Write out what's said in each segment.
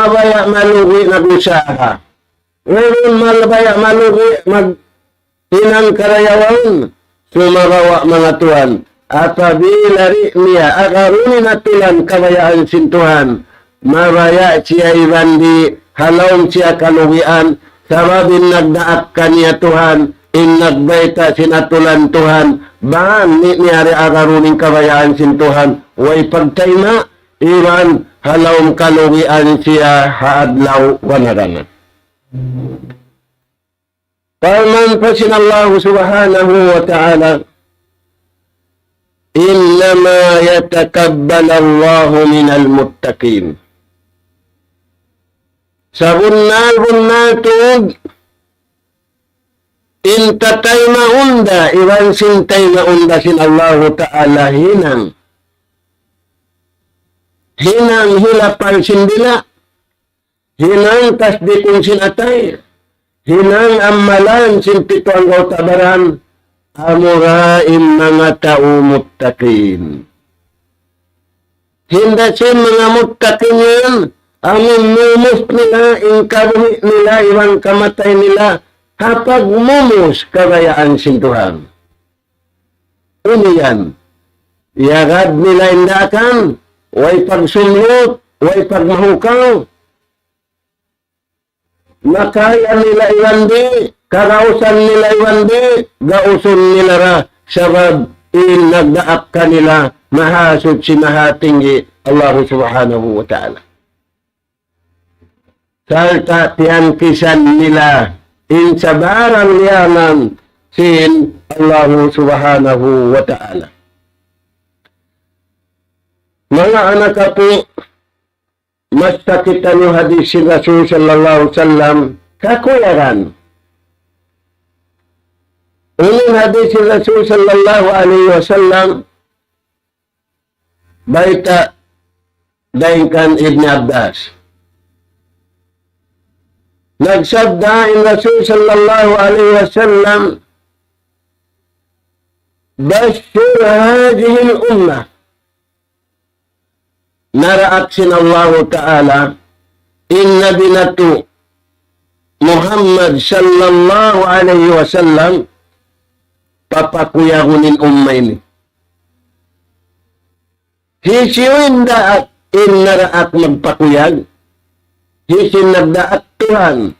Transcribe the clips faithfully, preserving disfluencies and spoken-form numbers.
mabaya' malugi' nag-usaha. Wayruun mabaya' malugi' maghinang karayawan. Sumagawa' manga tuwan, apabila di' niya agarun in atulan kabayaan sin Tuhan, mabaya' siya iban di' ha lawm siya kalugian, sabab in nagdaak kaniya Tuhan, in nagbayta' sin atulan Tuhan, bang di' niya di' agarun in kabayaan sin Tuhan, way pagtayma', iban ha lawm kalugian siya ha adlaw wa nagana. Parman pa sin Allahu subhanahu wa ta'ala, إنما يتقبل الله من المتقين. Sabunnal-bunnal tuud, in tataymaun da, iban sin taymaun da sin Allahu ta'ala hinang. Hinang hilapal sin dila', hinang tasdikun sin atay, hinang ammalan sin pitu anggawta' baran, amura in manga tau muttaqin. Hinda sin manga muttaqin yan, amun mumus nila, in kabuhi' nila, iban kamatay nila, ha pagmumus kabayaan sin Tuhan. Unu yan? Iyagad nila in daakan, way pagsumlut, way pagmahukaw. Makaya nila iban di', kagausan nila iban di', gausun nila ra, sabab in nagdaak kanila, Mahasuchi, Mahatinggi, Allahu subhanahu wa ta'ala. Sarta' tiyangkisan nila in sabarang liyanan sin Allahu subhanahu wa ta'ala. Manga anak apu', masa kitaniyu hadis sin Rasul sallallahu alayhi wasallam, kakuyagan. Unu in hadis sin Rasul sallallahu alayhi wasallam, bayta' dayn kan Ibn Abbas. Nagsabda in Rasul sallallahu alayhi wasallam, بشر هذه الأمة. Naraak sin Allahu Ta'ala, in Nabi natu' Muhammad sallallahu alayhi wasallam, papakuyagun in umma ini. Hisiyu in daak in naraak magpakuyag? Hisiyu in nagdaak? Tuhan.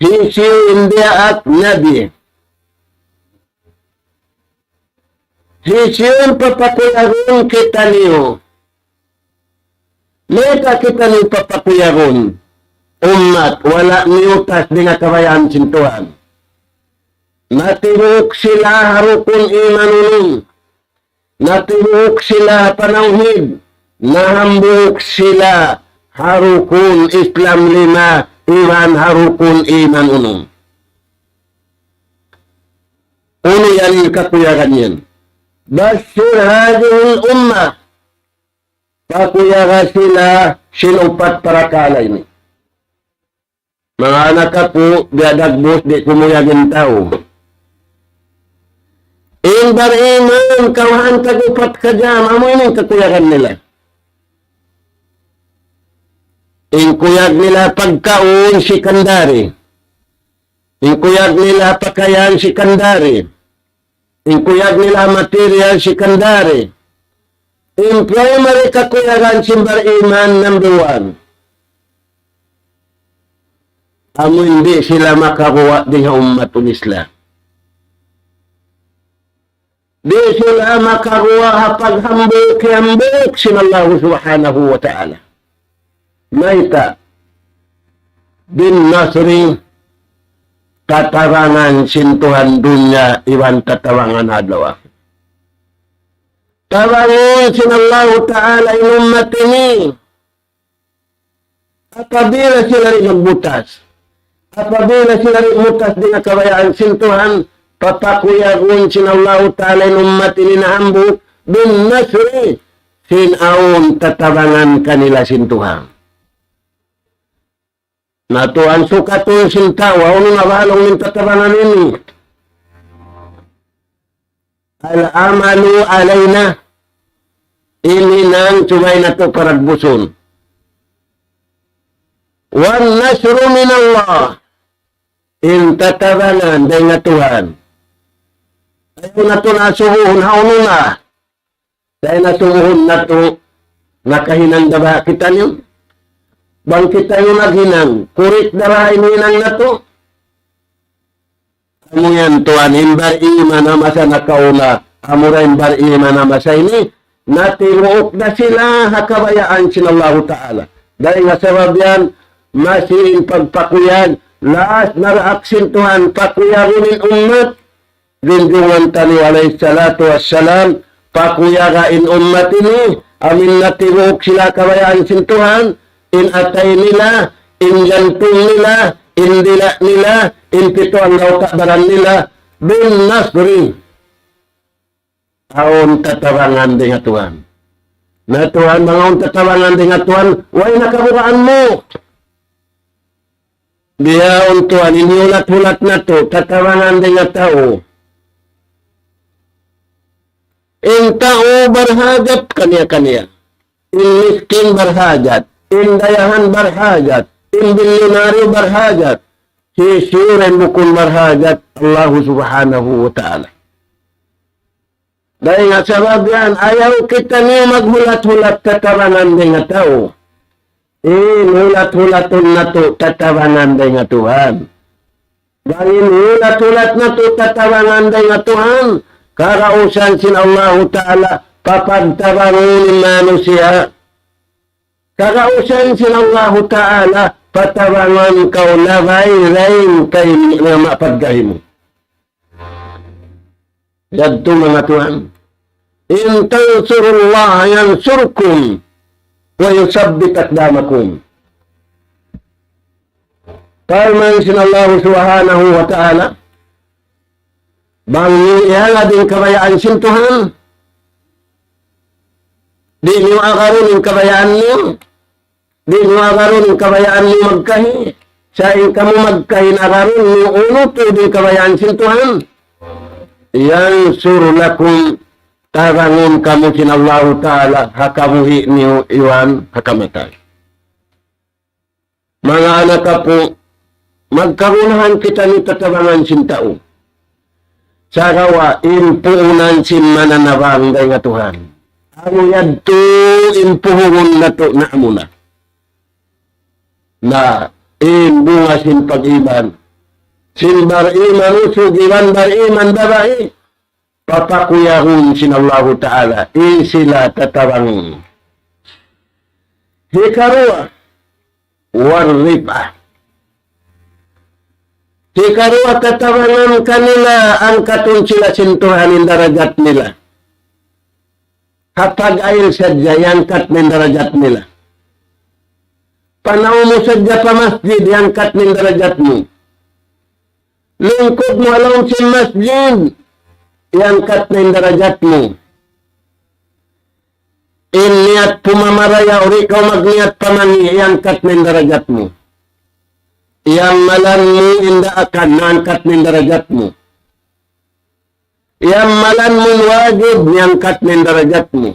Hisiyu in diyaak? Nabi. Hisiyu in papakuyagun? Kitaniyu. Mayta' kitaniyu papakuyagun? Ummat, wala' miyutas dayn ha kabayaan sin Tuhan. Natibuuk sila ha rukun iman unum. Natibuuk sila ha panawhid. Nahambuuk sila ha rukun Islam lima, iban ha rukun iman unum. Unu yan in kakuyagan yan? بشر هذه الأمة. Pakuyaga sila sin upat parakala' ini. Manga anak apu', biya' dagbus di' kumuyag in tau. In bariman, kawhaan tag-upat ka jam, amu ini in kakuyagan nila. In kuyag nila pagkaun, sikandari. In kuyag nila pakayan, sikandari. In kuyag nila material, sikandari. In primary kakuyagan sin bariman, number one. Amu in di' sila makaguwa' dayn ha ummatul Islam. Di' sila makaguwa' ha paghambuuk-hambuuk sin Allahu Subhanahu wa Ta'ala. Mayta'? بالنصر, tatabangan sin Tuhan dunya iban tatabangan adlaw akhirat. Tabangun sin Allahu Ta'ala in ummat ini. Apabila sila di' magbutas, apabila sila di' mutas dayn ha kabayaan sin Tuhan, papakuyagun sin Allahu Ta'ala in ummat ini nahambuuk, بالنصر, sin awn tatabangan kanila sin Tuhan. Na tuwan sukatun sin tau, unu na baha' laung niya in tatabangan ini. العمل علينا. In hinang subay natu' paragbusun. والنصر من الله. In tatabangan dayn ha Tuhan. Ayaw natu' na asubuhun, hawnu na. Dayn ha asubuhun natu', nakahinang da ba kitaniyu? Bang kitaniyu naghinang, correct da ba in hinang natu'? Amu yan tuwan, in bariman ha masa nakauna, amura in bariman ha masa ini, natibuuk da sila ha kabayaan sin Allahu Ta'ala. Dayn ha sabab yan, masi in pagpakuyag, laas naraak sin Tuhan, pakuyagun in ummat, junjungan taniyu alayhi salatu wassalam, pakuyaga in ummat ini, amu in natibuuk sila kabayaan sin Tuhan, in atay nila, in jantung nila, in dila' nila, in pitu anggawta' baran nila, بالنصر. Awn tatabangan dayn ha Tuhan. Na Tuhan, bang awn tatabangan dayn ha Tuhan, way na kabugaan mu. Bihaun tuwan, in hulat-hulat natu', tatabangan dayn ha tau. In tau barhajat kaniya-kaniya. In miskin barhajat. In dayahan barhajat. In bilyonaryo barhajat. Hisiyu in bukun barhajat? Allahu Subhanahu wa Ta'ala. Dayn ha sabab yan, ayaw kitaniyu maghulat-hulat tatabangan dayn ha tau. In hulat-hulatun natu' tatabangan dayn ha Tuhan. Bang in hulat-hulat natu' tatabangan dayn ha Tuhan, kagausan sin Allahu Ta'ala, papagtabangun in manusiya'. Kagausan sin Allahu Ta'ala, patabangan kaw labay dayn kay mama pagkahi mu. Yadtu manga tuwan. إن تنصروا الله ينصركم ويثبت أقدامكم. Parman sin Allahu Subhanahu wa Ta'ala, bang niyu iyagad in kabayaan sin Tuhan, di' niyu agarun in kabayaan niyu, di' niyu agarun in kabayaan niyu magkahi. Sa' in kamu magkahi in agarun niyu unu tuud in kabayaan sin Tuhan. ينصر لكم, tabangun kamu sin Allahu Ta'ala, ha kabuhi' niyu iban ha kamatay. Manga anak apu', magkagunahan kitaniyu tatabangan sin tau. Sagawa' in puunan sin mananabang dayn ha Tuhan. Amu yadtu in puhungun natu' na amuna. Na in bunga sin pag-iman. Sin bar-iman usug iban bar-iman babai. Papakuyagun sin Allahu Ta'ala. In sila tatabangun. Hikaruwa, والرفعة. Hikaruwa tatabangan kanila, angkatun sila sin Tuhan in darajat nila. Ha pag-ayil sadja, iyangkat in darajat nila. Panaw mu sadja pa masjid, iyangkat in darajat mu. Lingkud mu ha lawm sin masjid, iyangkat in darajat mu. In niyat pumamarayaw, di' kaw magniyat pamangi', iyangkat in darajat mu. Iyamalan mu in daakan, naangkat in darajat mu. Iyamalan mu in wajib, iyangkat in darajat mu.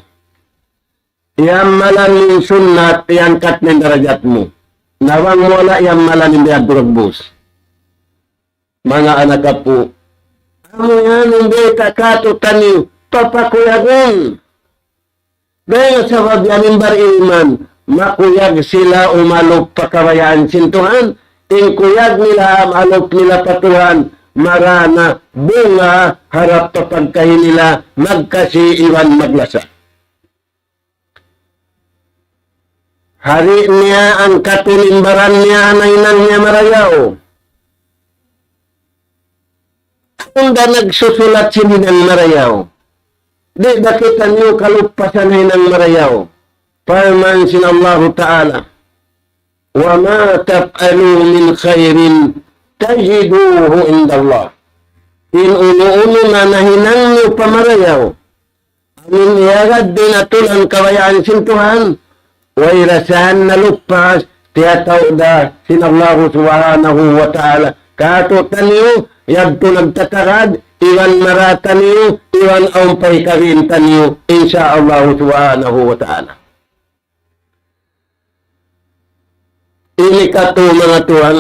Iyamalan mu in sunnat, iyangkat in darajat mu. Na bang mu wala' iyamalan in biya' duragbus. Manga anak apu', amu yan in bayta' kātu'niyu, papakuyagun. Dayn ha sabab yan in bar-iman, makuyag sila umalup pa kabayaan sin Tuhan, in kuyag nila, umalup nila pa Tuhan, marā na bunga harap pa pagkahi nila, magkasi iban maglasa. Hari niya angkatun in baran niya, nahinang niya marayaw. Awn da nagsusulat sin hinang marayaw. Di' ba kitaniyu kalupasan hinang marayaw? Parman sin Allahu Ta'ala, وما تفعلوا من خير تجدوه عند الله. In unu-unu na nahinang niyu pa marayaw, amun iyagad dayn ha tulan kabayaan sin Tuhan, way da sa nalupas, tiyatau da sin Allahu Subhanahu wa Ta'ala. Kātu'niyu, yadtu nagtatagad, iban marā taniyu, iban awn pa hikabiin taniyu, insya Allahu Subhanahu wa Ta'ala. Ini Ikatu, manga tuwan,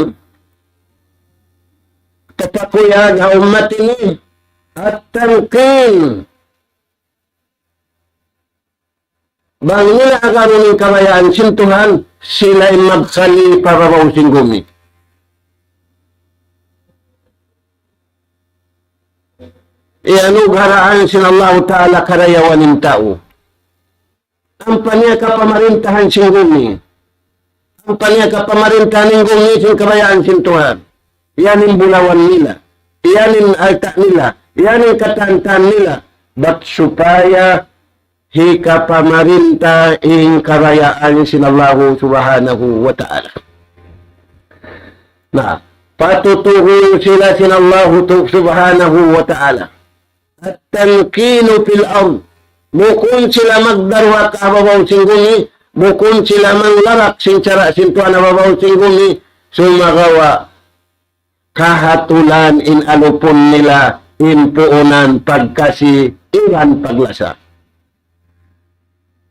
kapakuyag ha ummat ini, at-tankin. Bang nila agarun in kabayaan sin Tuhan, sila in magkhalifa ha babaw sin gumi. Iyanugharaan sin Allahu Ta'ala karayawan in tau. Ampa niya kapamarintahan sin gumi. Ampa niya kapamarintahan in gumi sin kabayaan sin Tuhan. Yan in bulawan nila. Yan in alta' nila. Yan in katan-katan nila. Bat supaya hikapamarinta in kabayaan sin Allahu Subhanahu wa Ta'ala. Na, patutuhun sila sin Allahu tu-, Subhanahu wa Ta'ala. At-tankinu fil ard. Bukun sila magdaruhak ha babaw sin gumi, bukun sila manglarak sin sara' sin Tuhan ha babaw sin gumi, sumagawa' kahatulan in alupun nila in puunan pagkasi iban paglasa.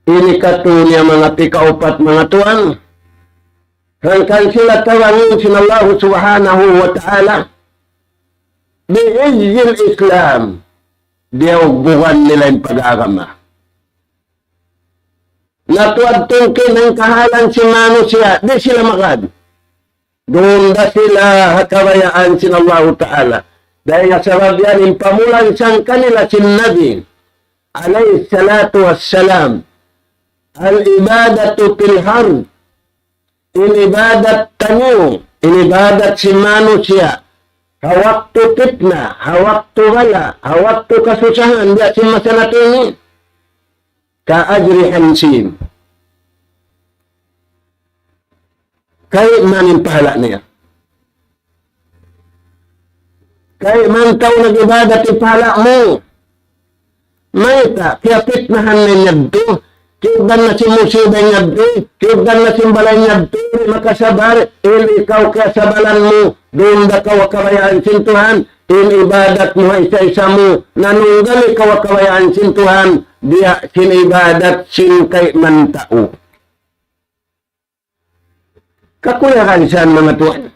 Ini katu' niya manga pikaupat manga tuwan, hangkan sila tabangun sin Allahu Subhanahu wa Ta'ala, bi'izzil Islam, diyugbugan nila in pag-agama. Na tuwad tungkin in kahalan sin manusiya', di' sila magad. Duun da sila ha kabayaan sin Allahu Ta'ala. Dayn ha sabab yan in pamulan sangkanila sin Nabi, alayhi salatu wassalam, al-ibadatu fil harb, in ibadat taniyu, in ibadat sin manusiya', ha waktu pitna, ha waktu bala', ha waktu kasusahan, biya' sin masa natu' ini. Ka ajri hamsin. Kayman in pahala' niya. Kayman tau nag-ibadat in pahala' mu. Mayta', kiyapitnahan na in yadtu, kiyugdan na sin musiba in yadtu, kiyugdan na sin bala' in yadtu, di' makasabar, in ikaw kiyasabalan mu, duun da kaw ha kabayaan sin Tuhan, in ibadat mu ha isa-isa mu, nanunggal ikaw ha kabayaan sin Tuhan, biya' sin ibadat sin kayman tau. Kakuyagan san manga tuwan.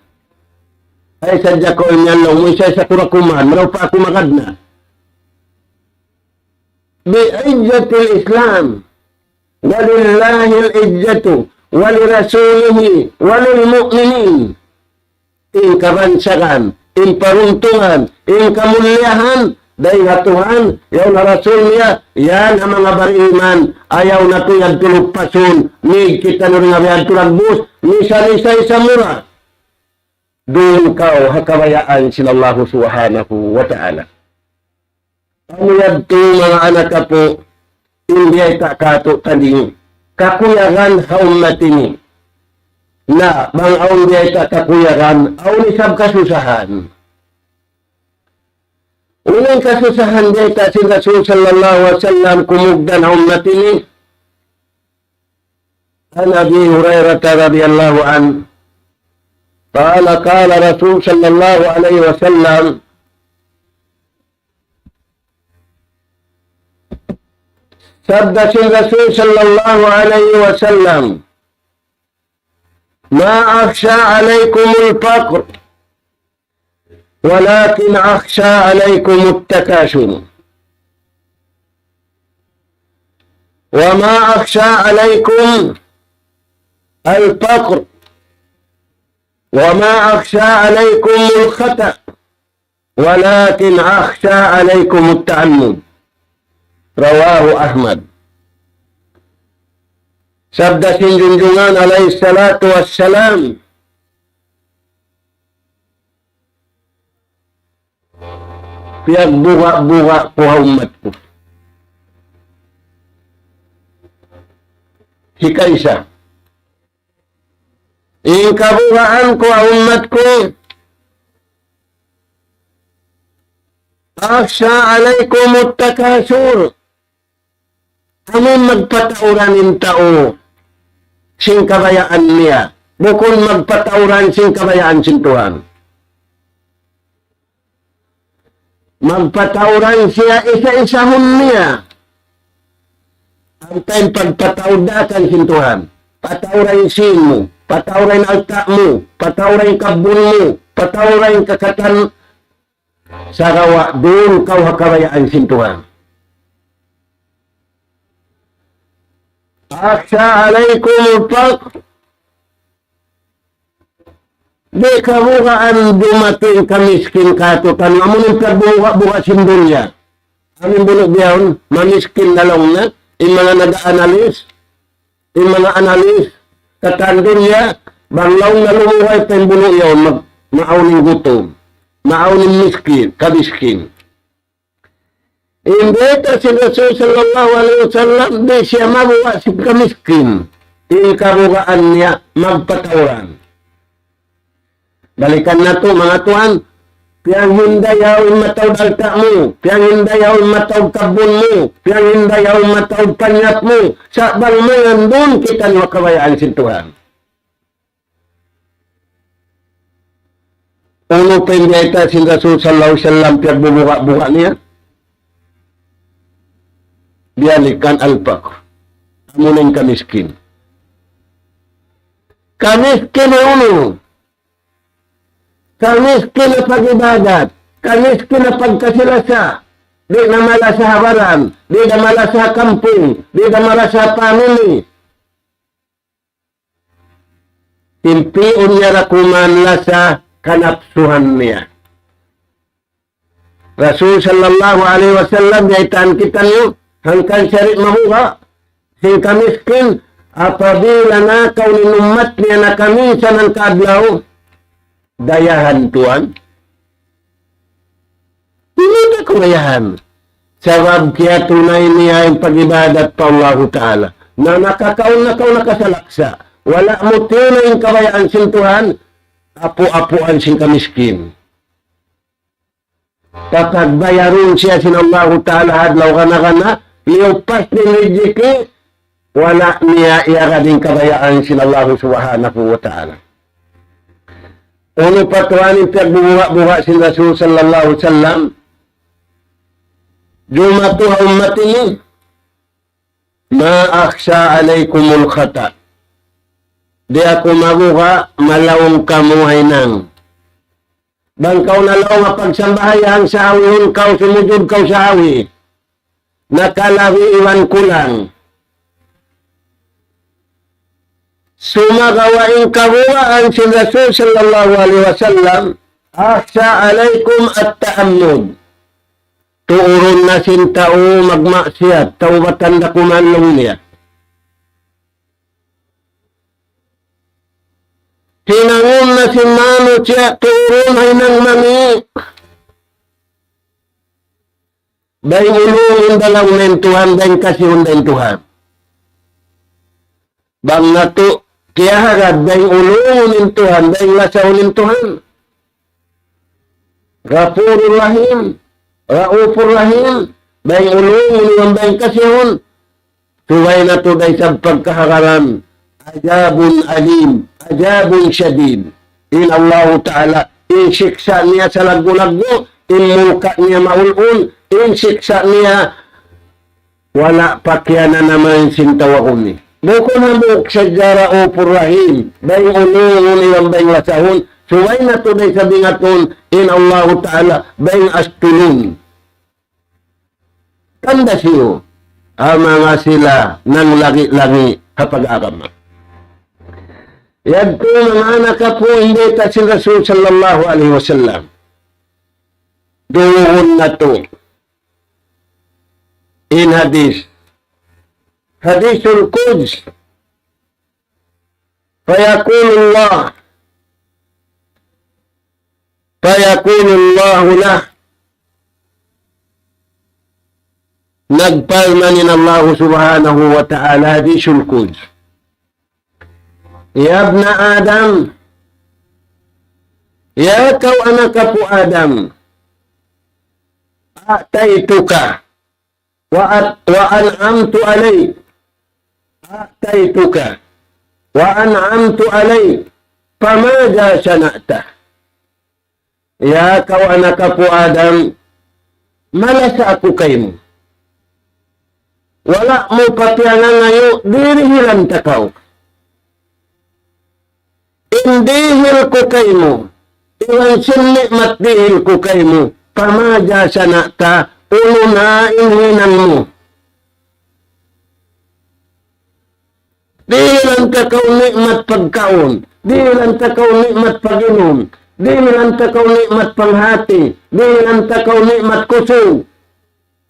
Ay sadja kaw in yan laung mu, isa-isa ku ra kuman, marayaw pa aku magad na. بعزة الإسلام، ولله العزة ولرسوله وللمؤمنين. In kabansagan, in paruntungan, in kamuliyahan, dayn ha Tuhan, yaun ha Rasul niya, yan ha manga bariman, ayaw natu' yadtu lupasun, mig kitaniyu dayn ha biyadtu dagbus, misan isa-isa mu ra. Duun kaw ha kabayaan sin Allahu Subhanahu wa Ta'ala. Amu yadtu manga anak apu', in biyayta' katu' tadi, kakuyagan ha ummat ini. Na, bang awn biyayta' kakuyagan, awn isab kasusahan. Unu in kasusahan biyayta' sin Rasul sallallahu alayhi wasallam kumugdan ha ummat ini? عن أبي هريرة رضي الله عنه قال، قال رسول صلى الله عليه وسلم، sabda sin Rasul sallallahu alayhi wasallam, ما أخشى عليكم الفقر ولكن أخشى عليكم التكاثر. وما أخشى عليكم الفقر وما أخشى عليكم الخطأ ولكن أخشى عليكم التعنت. رواه أحمد. Sabda sin Junjungan alayhi salatu wassalam, piyagbuga'-buga' ku ha ummat ku. Hikaisa. In kabugaan ku ha ummat ku, أخشى عليكم التكاثر. Amu in magpatauran in tau sin kabayaan niya. Bukun magpatauran sin kabayaan sin Tuhan. Magpatauran siya isa-isahun niya. Ampa in pagpataud da kan sin Tuhan. Patauran sin mu. pataura in alta' mu, pataura in kabbun mu, pataura in kakatan, sagawa' duun kaw ha kabayaan sin Tuhan. أخشى عليكم الفقر. Di' kabugaan dumatung kamiskin kātu'niyu, amu in pagbuga-buga sin dunya. Amu in bunu' bihaun, mamiskin na laung na, in manga nag-analis, in manga analis, katan dunya, bang laung na lumugay pa in bunu' yaun, mag-, maawn in gutum, maawn in miskin, kamiskin. In bayta' sin Rasul sallallahu alayhi wasallam, di' siya mabuga' sin kamiskin. In kabugaan niya magpatauran. Balikan natu', manga tuwan, piyanghindayaw in mataud alta' mu, piyanghindayaw in mataud kabbun mu, piyanghindayaw in mataud panyap mu, sa' bang mangandun kitaniyu ha kabayaan sin Tuhan. Unu pa in bayta' sin Rasul sallallahu alayhi wasallam piyagbubuga-buga niya? Biyalikan al-faqr. Amu na in kamiskin. Kamiskin na unu? Kamiskin na pag-ibadat. Kamiskin na pagkasi-lasa. Di' na malasa ha baran. Di' na malasa ha kampung. Di' na malasa ha family. Timpiun niya ra kuman lasa kanapsuhan niya. Rasul sallallahu alayhi wasallam, biyaytaan kitaniyu, hangkan siya di' mabuga' sin kamiskin, apabila nakaun in ummat niya na kaminsan hangka adlaw, dayahan tuwan. Di' na kabayaan. Sabab kiyatunay niya in pag-ibadat pa Allahu Ta'ala. Na nakakaun na kaw nakasalaksa. Wala' mu tiyunay in kabayaan sin Tuhan, apu-apuan sin kamiskin. Papagbayarun siya sin Allahu Ta'ala ha adlaw gana-gana, liyupas niya in rijiki, wala' niya iyagad in kabayaan sin Allahu Subhanahu wa Ta'ala. Unu pa tuwan in piyagbubuga-buga sin Rasul sallallahu alayhi wasallam, jumatu ha ummat ini, ما أخشى عليكم الخطأ. Di' aku mabuga' malaung kamu ha hinang. Bang kaw nalaung ha pagsambahayang, sahawihun kaw, sumujud kaw sahawi. Nakalabi iban kulang. Sumagawa' in kabugaan sin Rasul sallallahu alayhi wasallam, أخشى عليكم التعمد. Tuurun na sin tau magmaksiyat, taubatan da kuman laung niya. Hinangun na sin manusiya', tuurun ha hinang mani. Dayng ulungun da laung niya in Tuhan, dayng kasihun da in Tuhan. Bang natu' kiyahagad, dayng ulungun in Tuhan, dayng lasahun in Tuhan. Ghafurur Rahim, Raufur Rahim, dayng ulungun iban dayng kasihun. Subay natu' da isab pagkahagaran, عذاب أليم، عذاب شديد. In Allahu Ta'ala, in siksa' niya salaggu'-laggu', in mulka' niya maul-ul, in siksa' niya wala' pa kiyananaman sin tau ini. Bukun hambuuk sadja Raufur Rahim, dayng ulungun iban dayng lasahun, subay natu' da isab ingatun, in Allahu Ta'ala, dayng astulun. Tanda' siyu, ha manga sila nanglangi'-langi' ha pag-agama. Yadtu manga anak apu' in bayta' sin Rasul sallallahu alayhi wasallam. Duun natu' in hadith. Hadithul Quds. فيقول الله، فيقول الله له. Nagparman in Allahu Subhanahu wa Ta'ala, hadithul Quds. يا ابن آدم, ya kaw anak apu' Adam, أعطيتك وأ-، وأنعمت عليك. أعطيتك وأنعمت عليك. فماذا صنعت؟ Ya kaw anak apu' Adam, malasa aku kaymu. Wala' mu pa piyangangayu', dirihilan ta kaw. in dihil ku kaymu, iban sin ni'mat dihil ku kaymu, فماذا صنعت, unu na in hinang mu? Dihilan ta kaw ni'mat pagkaun, dihilan ta kaw ni'mat pag-inum, dihilan ta kaw ni'mat panghati, dihilan ta kaw ni'mat kusug.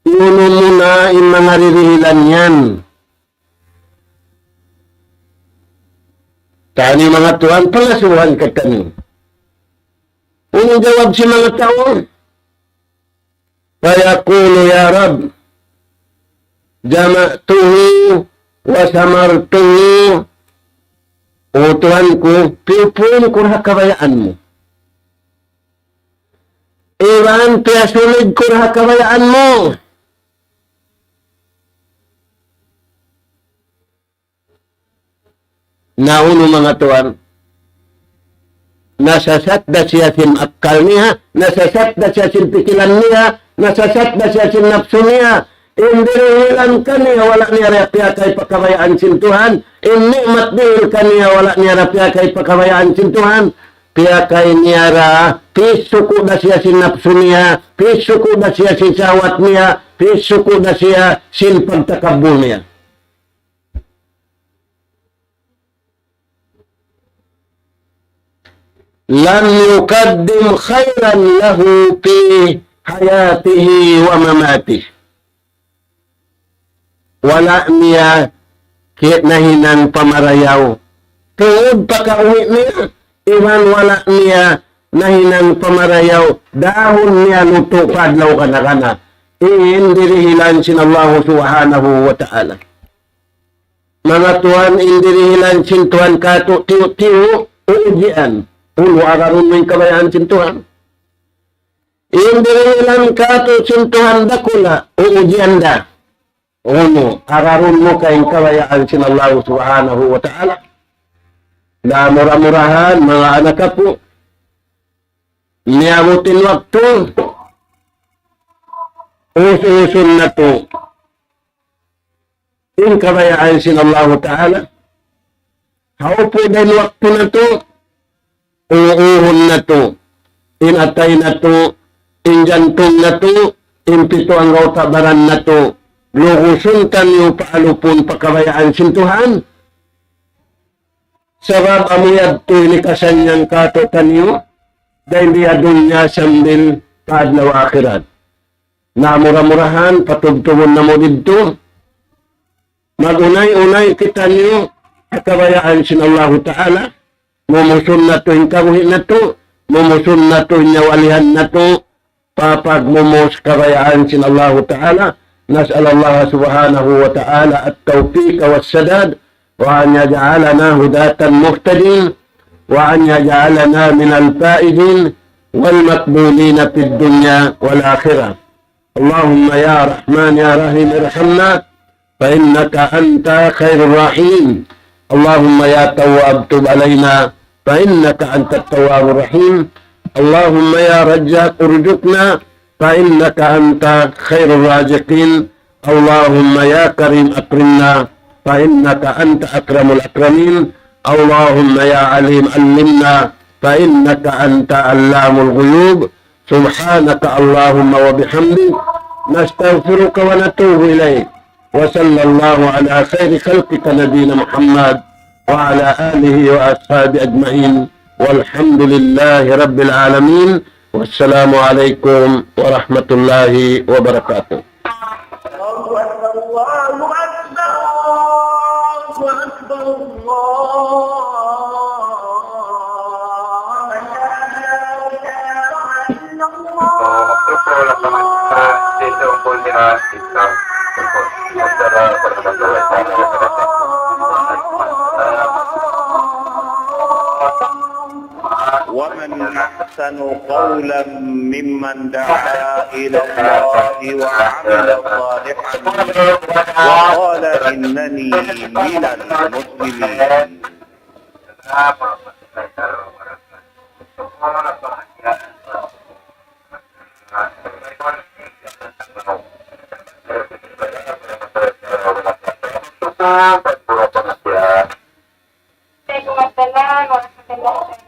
Unu-unu na in manga dihilan yan. Tani manga tuwan, palasuhan kitaniyu. Unu jawab sin manga tau? فيقول يا رب جمعته وثمرته. O Tuhan ku, piyupuun ku ra ha kabayaan mu. Iban piyasulid ku ra ha kabayaan mu. Na unu manga tuwan, nasasat da siya sin akkal niya, nasasat da siya sin pikilan niya, nasasat da siya sin napsu niya. In dirihilan kaniya wala' niya da piyakay pa kabayaan sin Tuhan, in ni'mat dihil kaniya wala' niya da piyakay pa kabayaan sin Tuhan, piyakay niya da, piyagsuku da siya sin napsu niya, piyagsuku da siya sin sahwat niya, piyagsuku da siya sin pagtakabbul niya. لم يقدم خيرا له في حياته ومماته. Wala' niya ki-, nahinang pamarayaw tungud pa kauwi' niya, iban wala' niya nahinang pamarayaw dahun niya lutu' pa adlaw kana-kana. In dirihilan sin Allah Subhanahu wa Ta'ala. Manga tuwan, in dirihilan sin Tuhan katu' tiyu'-tiyu', uujian. Unu, agarun mu in kabayaan sin Tuhan? In dirihilan katu' sin Tuhan dakula', uujian da. Unu, agarun mu ka in kabayaan sin Allah Subhanahu wa Ta'ala. Na mura-murahan, manga anak apu', miyabut in waktu, us-usun natu' in kabayaan sin Allahu Ta'ala. Hawpu' da in waktu natu', uu-uhun natu', in atay natu', in jantung natu', in pitu anggawta' baran natu', lugusun taniyu pa alupun pa kabayaan sin Tuhan. Sabab amu yadtu in hikasannyang kātu'niyu, dayn di ha dunya sambil pa adlaw akhirat. Na mura-murahan, patubtubun namu' didtu. Mag-unay-unay kitaniyu ha kabayaan sin Allahu Ta'ala. Mumusun natu' in kabuhi' natu', mumusun natu' in nyawalihan natu', papagmumus kabayaan sin Allahu Ta'ala. نسأل الله سبحانه وتعالى التوفيق والسداد، وأن يجعلنا هداة مهتدين، وأن يجعلنا من الفائزين والمقبولين في الدنيا والآخرة. اللهم يا رحمن يا رحيم ارحمنا فإنك أنت خير الراحمين. اللهم يا تواب تب علينا فإنك أنت التواب الرحيم. اللهم يا رزاق ارزقنا فإنك أنت خير الرازقين. اللهم يا كريم أكرمنا فإنك أنت أكرم الأكرمين. اللهم يا عليم علمنا فإنك أنت علام الغيوب. سبحانك اللهم وبحمدك، نستغفرك ونتوب إليك. وصلى الله على خير خلقك نبينا محمد وعلى آله وأصحابه أجمعين. والحمد لله رب العالمين. والسلام عليكم ورحمة الله وبركاته. الله أكبر، الله أكبر، الله أكبر، الله أكبر. ومن أحسن قولا ممن دعا إلى الله وعمل صالحا وقال إنني من المسلمين. Hello?